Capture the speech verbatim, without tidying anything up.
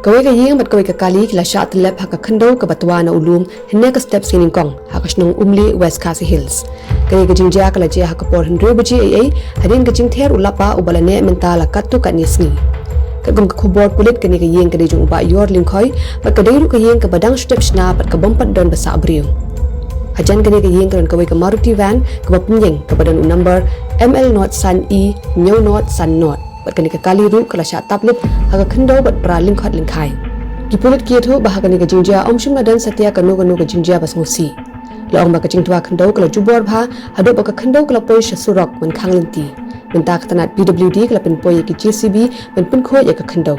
Kawei ka ïing bad kawei ka kali ki la shah tyllep ha ka khyndew kaba twa na u lum hynne ka step sngi Nyngkong ha ka shnong Umlieh, West Khasi Hills. Kane ka jingjia ka la jia ha ka por hynriew baje eiei hadien ka jingther u lapbah uba la neh mynta la katto katne sngi. Katkum ka khubor pulit, kane ka ïing ka dei jong u Bah Yor Lyngkhoi bad ka dei ruh ka ïing kaba dang shu dep shna bad ka bym pat don ba sah briew. Hajan kane ka ïing ka don kawei ka Maruti van kaba pynïeng kaba don u number M L not san E hynñiew not san not bad kane ka kali ruh ka la shah tap lip ha ka khyndew bad pra lyngkhot lyngkhai. Ki pulit ki ïathuh ba ha kane ka jingjia ym shym la don satia kano kano ka jingjia ba sngewsih. La ong ba ka jingtwa khyndew ka la jubor bha haduh ba ka khyndew ka la poi sha surok ban khang lynti. Mynta ka tnat P W D ka la pynpoi ïa ki J C B ban pynkhuid ïa ka khyndew.